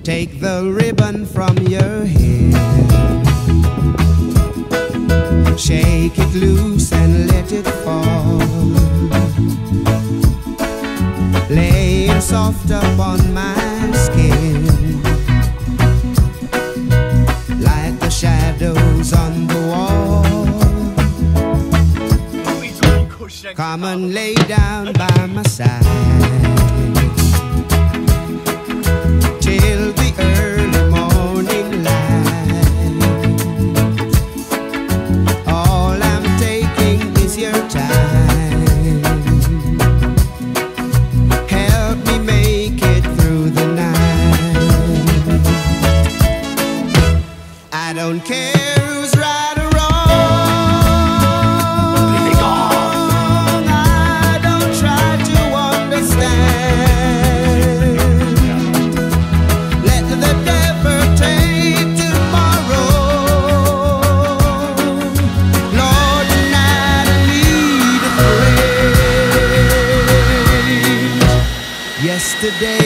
Take the ribbon from your hair, shake it loose and let it fall, laying soft upon my skin, like the shadows on the wall. Come and lay down by my side till the early morning light. All I'm taking is your time. Help me make it through the night. I don't care who's right or wrong. I don't try to understand. Let the devil take tomorrow. Lord, tonight I need a friend. Yesterday